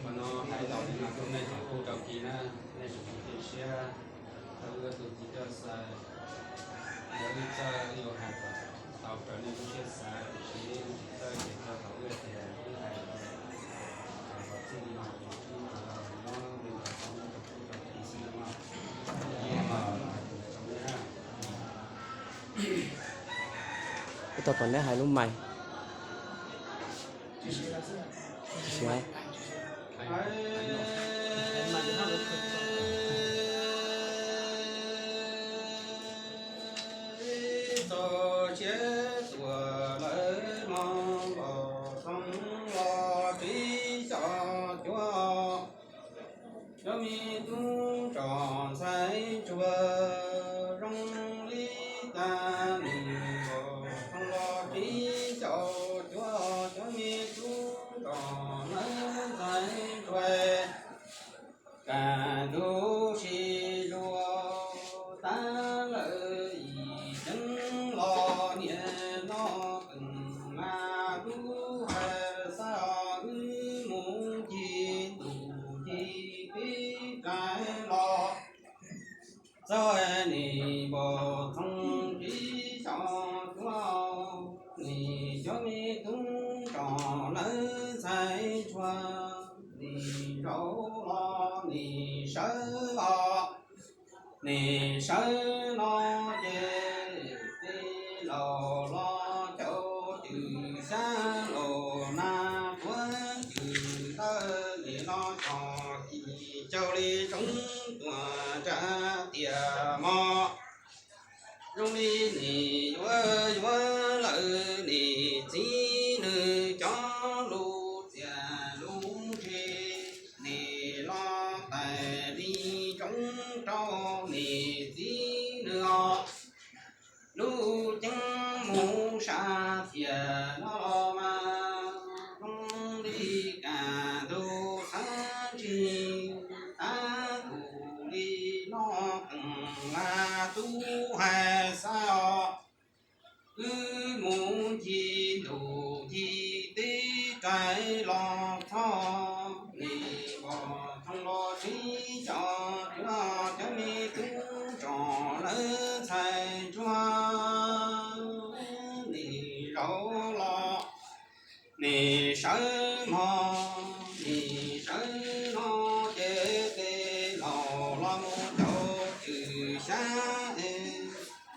Qhov no hais tau li no rau nej tsoom phooj tsoom ywg na, nej tsoom phooj ywg siab, tau wb tus txiv coj xaws, yog wb txawj wb yuav hais kom tau raws nej lub siab xav, tiam sis tsis txawj ces txog thaum wb tias wb hais kom txij li no ces wb tsuas muab li no tau nej tsoom phooj tsoom ywg xwb no. Ib tau tom neb hais lub mais. Txog siab tuag lawm no, npog thoob los tsib xyos cuaj, cov me tub tsom ntxhais ntsuag zoo li cas, npog thoob los tsib xyos cuaj, cov me tub tsom lawv ntxhais ntsuag. Kaj ntug sib luag tag lawm, yim ceeb los niaj no kawg, mas tub hais xav wb mus ncig ntuj ncig teb rais los. Txog nim npog thoob tsib xyos cuaj, nim cov me tub tsom lawv ntxhais ntsuag, nim zaum los nim sawv los, nim sawv no ces tej laus los caum cwm xyab, laus nag tuav cwm ntawd, nim los txog kis caug li roob tuaj ntsa tias mog. Zoo li nim yuav yuav lawm nim txiv nws cov lus txiaj lus ntsig, nim los tais li roob rau nim txiv nws os. Lub ceeb mus sab tias no los mas, zoo li kaj ntug xab ntsig, tab tus li no kawg, mas tub hais xav os, wb mus ncig ntuj ncig teb rais los txog nim npog thoob los tsib xyos cuaj, cov me tub tsom lawv ntxhais ntsuag, nim zaum los nim sawv mog, nim sawv no ces tej laus los mus caum cwm xyab es,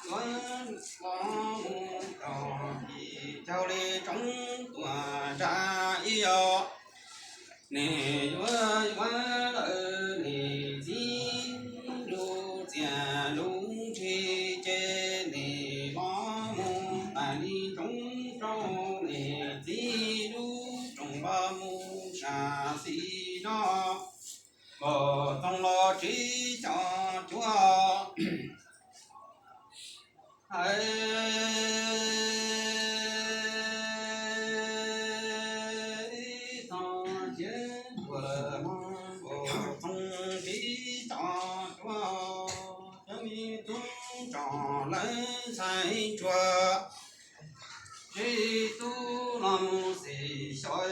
los mus txog kis caug li roob tuaj ntsa ib yos. Nim yuav yuav lawm nim txiv lub txiaj lub ntsig ces nim los mus tais li roob rau nim txiv lub rooj los mus sab xis no, npog thoob los tsib xyos cuaj. Hais txog siab tuag lawm no, npog thoob tsib xyos cuaj, cov me tub tsom lawv ntxhais ntsuag, tsib tug los mus xim xyov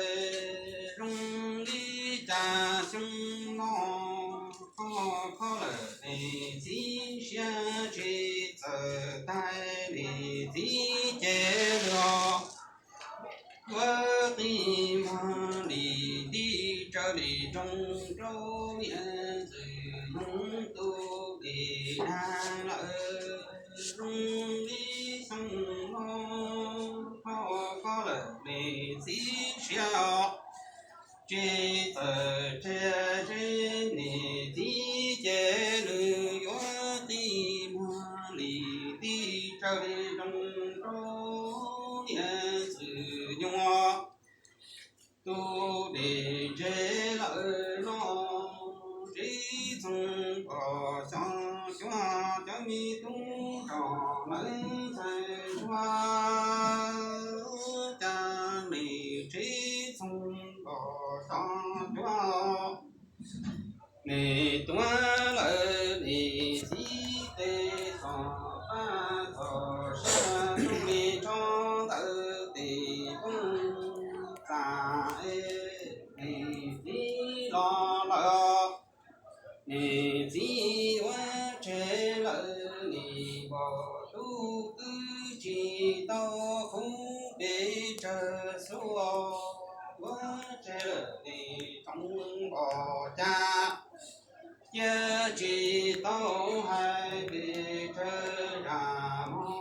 zoo li cas xyoo no, khob khob lawm nim txiv siab tsis txawj tag nim txiv ces lwm os. Yuav qi muag lim tij raws li roob rau niam ntxwg nyoog tu dim dag lawm zoo li xyoo no, khob khob lawm nim txiv siab os. Tsis txawj tseg tsis nim txiv ces nws yuav qi muag lim tij raws li roob rau niam ntxwg nyoog tu dim ntse lawm no. Tsib txheeb pos xyoo cuaj cov me tub tsom lawv ntxhais ntsuag, xyov cuag. Nim tuav lawm nim txiv tes txom paj txom sab, tub li tso ntawm tes poob txaj es nim txiv los lawm. Nim txiv ua tseg lawm nim npog tub twb tsis tau khub pes tsawg xub, ua tseg lawm nim tsoov npog cas, cia tsis tau hais pes tsawg zam mog.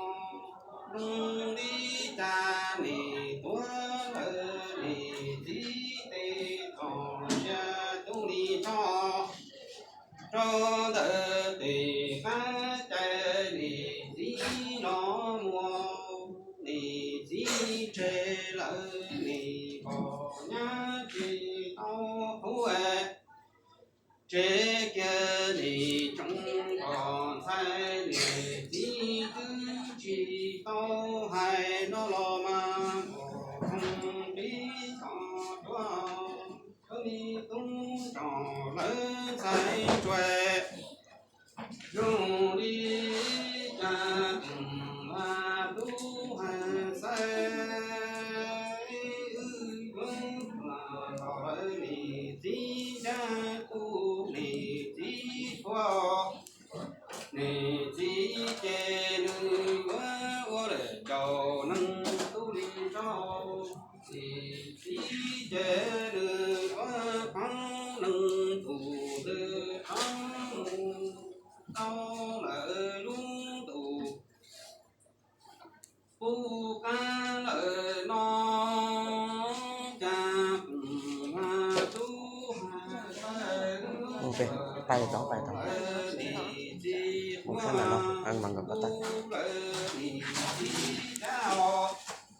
Zoo li cas nim tuav lawm nim txiv tes txom sia, tub li tso rau ntawm tes qab cai, nim txiv los muaj, nim txiv tseg lawm nim npog nyab tsis tau khub, tseg kiag nim tsoov npog ntxhais, nim txiv twb tsis tau hais no los mas npog zoo li xyov cuag, tub li tub tsom lawv ntxhais tsuas. Zoo li cas tus hla tub hais xav, wb yuav los lawm nim txiv nrab tub, nim txiv thuav, nim txiv ces nws yuav ua lawm caum neeg tub li tso, nim txiv ces nws yuav poob neeg tus twg tsob mus tau lawm lub ntuj. Pub qab lawm no cas tus hla tub hais xav, pais tod, pais tod, mus sab nram no mas nkaum ko taw,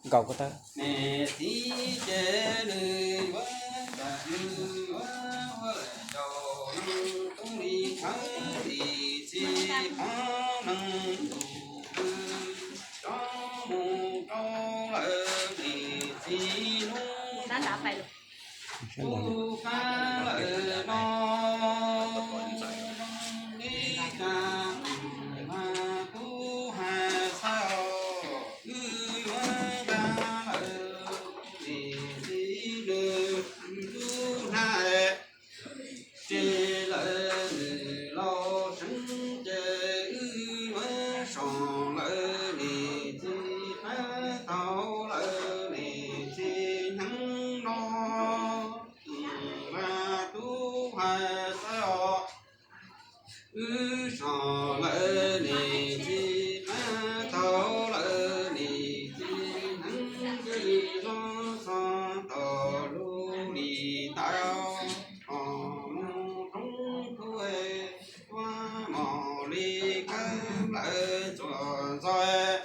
nkaum ko taw. Nim txiv ces nws yuav, nws yuav ua lawm caum neeg tub li tshawb, nim txiv poob neeg tus twg tsob mus rau lawm nim txiv hnub. Pub qab lawm no li cas hla tub hais xav, wb yuav nqa lawm nim txiv nws lub hnab, tseg lawm nws laus seev ces wb yuav so lawm nim txiv qab, tau lawm nim txiv hneev no. Tus hla tub hais xav os, wb so lawm nim txiv qab, tau lawm nim txiv hneev, cia li los txog tau lub lim tawv, os mus roob tub, ua mos li kawg lawm txuas ntxov,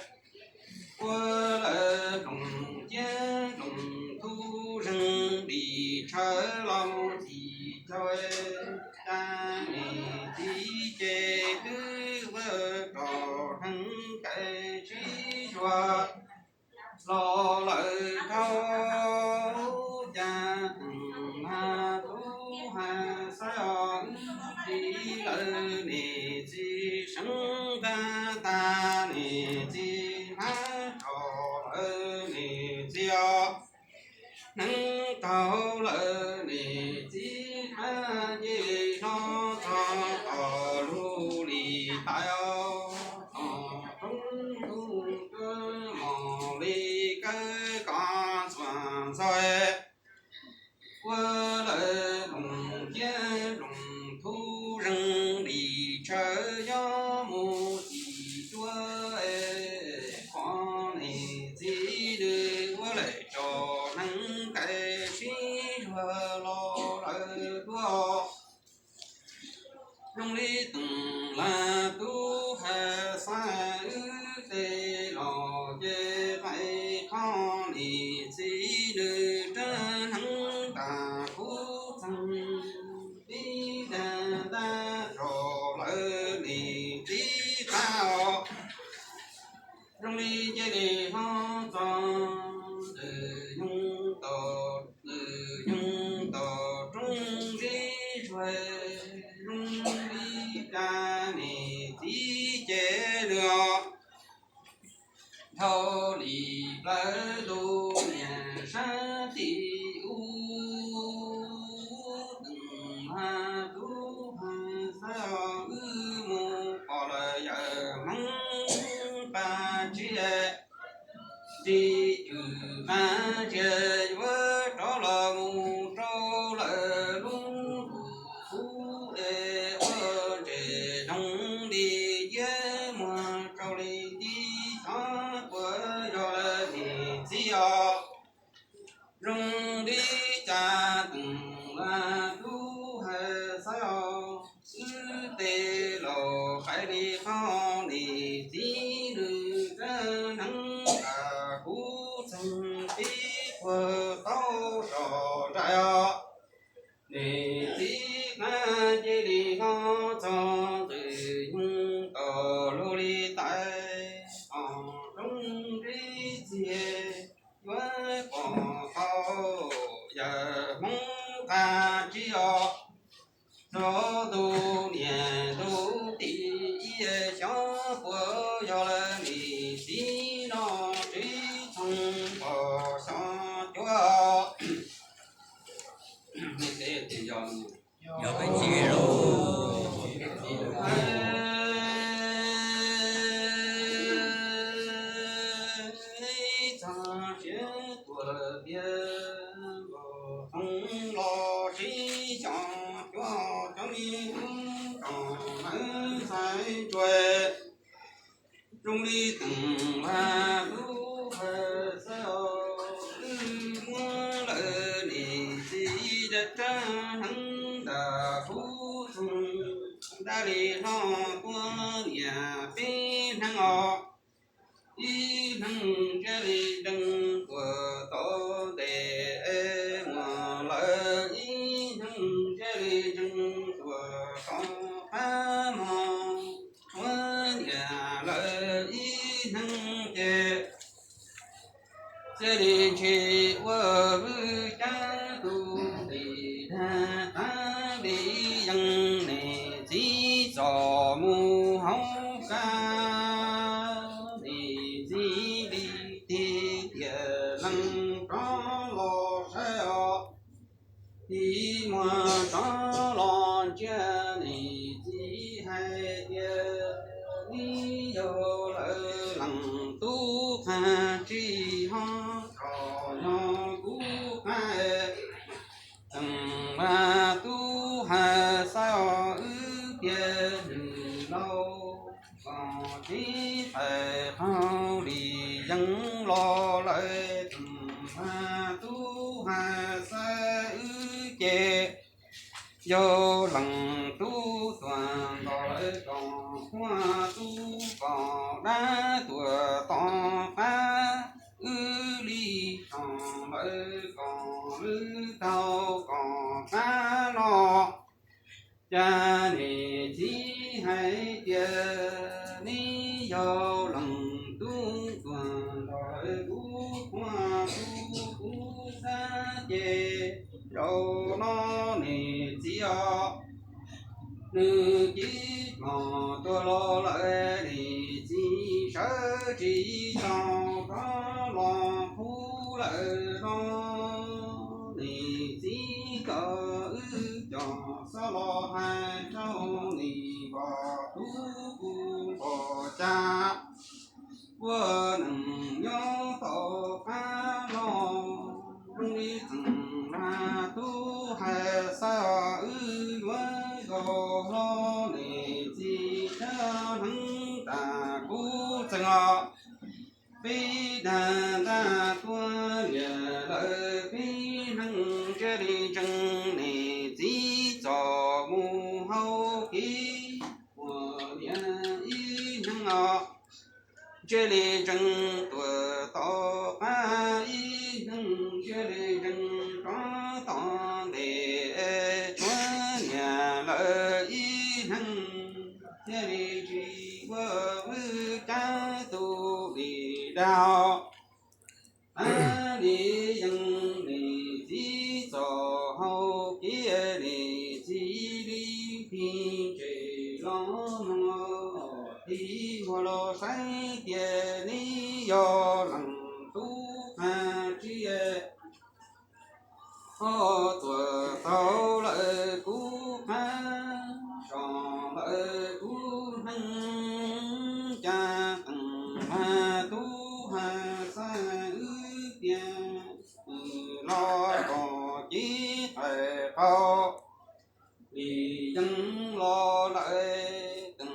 ua lawm ploom ciab ploom tub zeeg li tshaw los mus txhim caug, cas nim txiv ces twb vawj rau hneev kaim sib zuag los lawm dhau, cas hla tub hais xav os, wb txhim lawm nim txiv seev nqa tag, nim txiv hmab rau lawm nim txiv os, hneev rau lawm nim txiv hmab, cia li los txog tau lub lim tawv, os roob tub, ua mos li kawg koj txuas ntxov, ua lawm ploom ciab ploom tub zeeg li tshaw, yuav mus txhim cuab, qhov nim txiv nws ua lawm rau hneev kaim sib zuag los lawm tuaj. Zoo li tus hla tub hais xav, wb tes los ces qaij qhov nim txiv nws rab hneev tas kub txeeg, tib dag ntab rau lawm nim txiv qab os. Zoo li cia li hlob txog ntawm nyoog tau, ntawm nyoog Tus niam sab tim ub, teem npaj tub hais xav wb mus pom lawm yawm Hmoob qab tsiab. Ris cwm qab tsiab yuav rov los mus rau lawm lub ntuj kub es ua ntses zoo li ciab muag rau li tib xyov puas yog lawv niam txiv os. Zoo li cas teem npaj tub hais xav os, wb tej laus hais li qhov niam txiv nws rab hneev tas kuv txeeg pib puag tau tso nraim os. Niam txiv qab cia li hlob txog ntxwg nyoog tau luag li tais os, roob nrib txiag yuav pom tau yawm Hmoob qab tsiab os. Txog tus niam tus txiv ib xyov puas yog lawv niam txiv no, tib txhoov pos xyov cuav. Yog peb txiv lauj. Txog siav tuam tiag, nkaus txhoov los tib xyov cuav, cov me tub tsom lawv xaiv tsuag. Zoo li teem npaj tub hais xav os, wb muab lawv niam txiv rab hneev tas kuv txeeg dab li hlob tuab niam peb hneev os. Ib hneev tsiab li ntseeg tuam tom ntej muag lawm, ib hneev tsiab li ntseeg tuam tom qab mog, tuab niam lawv ib hneev ces tsiab li ntshis ua vwj cab tus nqis dag, qab li yees niam txiv txom mus hauv kab, niam txiv li tig tiam lees rov los saib os. Tig muag rov los ntsia niam txiv hais tias, neb yog lawv leej tub qab tsib hos tsom nyog kuv qab. Teem npaj tub hais xav os, wb tiag nws laus, kom tib pais qaug li yees los lawm. Teem npaj tub hais xav, wb ces yog leej tub tuag nkaus lawv kom quaj tub kom dab tuag tom qab, wb li tsom lawv kom lwb taug kom qab los. Cas niam txiv hais tias, neb yog leej tub tuag nkaus lawv kuv quaj tub kuv dab ces zaum no niam txiv os, nws cib mos tuag los lawm, niam txiv sawv tsis tau rov los qub lawm no. Niam txiv kom wb cov xob los hais rau niam pog tub kuv pom cas ua neej nyob tom qab los. Zoo li txeem npaj tub hais xav, wb yuav nkaus hlo niam txiv rab hneev tas kuv txeeg os. Peb dag ntaj tuab liam lawm, peb hneev tsiab li ntseeg niam txiv txom mus hauv kev, ua niam ib hneev os. Tsiab li ntseeg tuam tom qab ib hneev, tsiab li ntseeg rov tom ntej, tshuav niam lawm ib hneev, tsiab li ntshis ua vwj cab tus nqis dag. Qab li yees niam txiv txom hauv kev, niam txiv li tig ntses los mloog, tig muag los saib tias neb yog Tuam tau lawm kuv qab, so lawm kuv neeg, cas teem lag tub has xav wb tiag, los kom cev qais qau li yeeb los lawm. Teem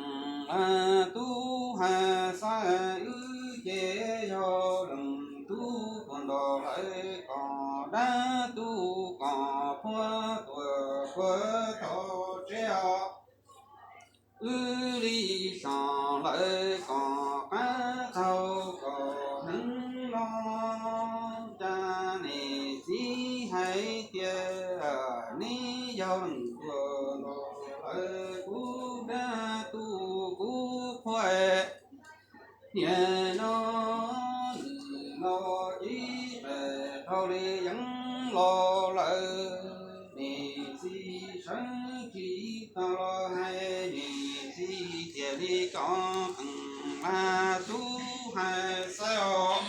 lag tub has xav wb ces yog leej tub tuag nto lawm, kom dab tub kom qhuab tuam qhuab tau tseb os. Wb li so lawm kom qab tau kom neeg los, cas niam txiv hais tias neb yog leej tuag nto lawm, kuv dab tub kuv qhuab niam no, nws los ib qais qau li yeeb los lawm. Niam txiv sawv tsis tau los hais, niam txiv tias li ko, teem lag tub has xav os.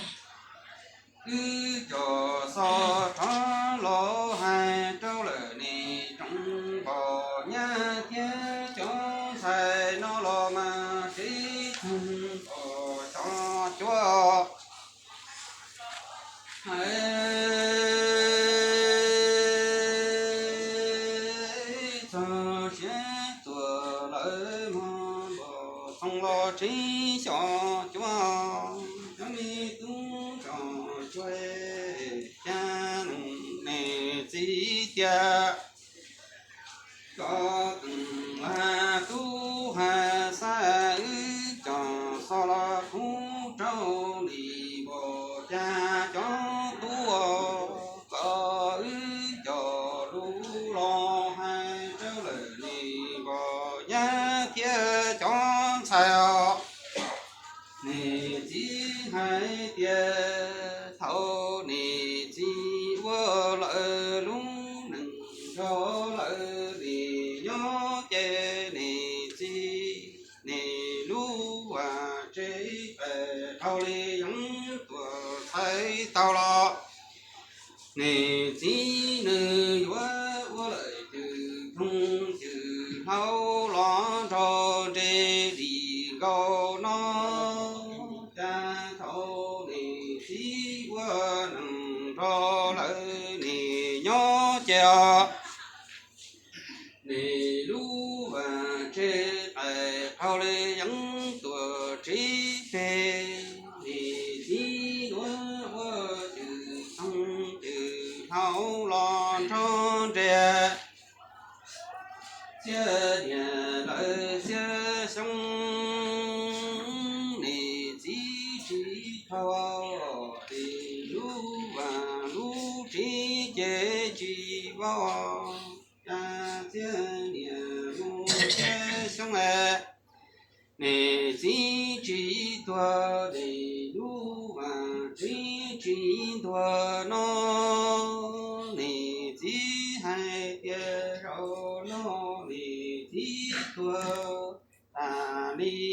Wb cov xov rov los hais rau lawm niam tsoom npos nyab thiab cov ntxhais no los mas tsev tug npos cov cuab hais txog siav tuam lawm mog, npos txoov los tsev xyom cuab, cov me tub tsom cuab, cas niam txiv tias koj teem lag tub has xav wb cov xov los kuv rau niam npos cas cov tub, kom wb cov lus los hais rau lawm niam npos nyab thiab cov ntxhais os. Niam txiv hais tias thaum niam txiv ua lawm lub neej nrog lawm niam nyob ces niam txiv niam lub vaj tse qais qau li yeeb tuam txhais tau los. Niam txiv nws yuav ua lawm cwm phooj cwm hlau los nrog nres li nkaus no, cas thaum niam txiv ua neej nrog lawm niam nyob ces os, niam lub vaj tse qais qau li yeeb tuam tsev peg, niam txiv yuav ua cwm phooj cwm hlau los nrog nres xiab niam lawv xiab xyoo. Niam txiv tsis dhau, ces lub vaj lub tsev ces tsis vau, cas xiab niam mus xiab xyoo es niam txiv tsis tuag, ces lub vaj tsev tsis tuag no. Niam txiv hais tias zaum no niam txiv tuag tas li.